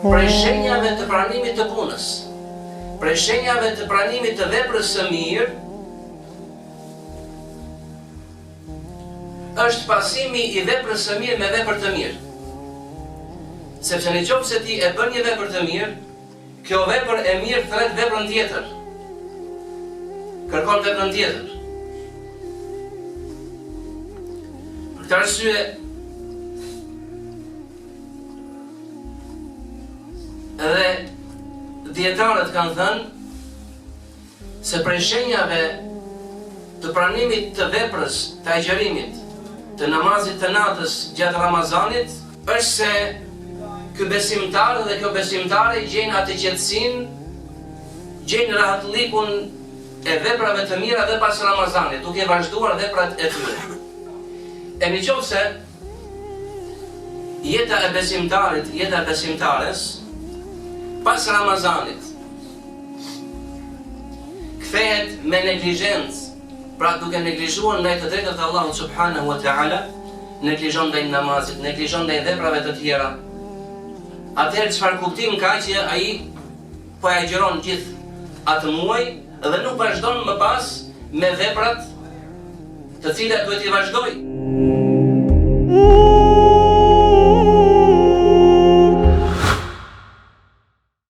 Prej shenjave të pranimit të punës, prej shenjave të pranimit të veprës së mirë, është pasimi i veprës së mirë me vepër të mirë. Sepse në qoftë se ti e bën një vepër të mirë, kjo vepër e mirë thërret veprën tjetër. Kërkon veprën tjetër. Për këtë arsye, Edhe dijetarët kanë thënë se prej shenjave të pranimit të veprës të agjërimit, të namazit të natës gjatë Ramazanit, është se ky besimtar dhe kjo besimtare gjejnë atë qetësinë, gjejnë rahatllikun e veprave të mira dhe pas Ramazanit, duke vazhduar veprat e tyre. E në qoftë se Jeta e besimtarit, jeta e besimtares, pas Ramazanit, kthehet me neglizhencë, pra duke neglizhuar ndaj të drejtave të Allahut subhanahu wa taala, neglizhon ndaj namazit, neglizhon ndaj veprave të tjera. Atëherë çfarë kuptim ka që ai po e agjëron gjithë atë muaj dhe nuk vazhdon më pas me veprat të cilat duhet t'i vazhdojë.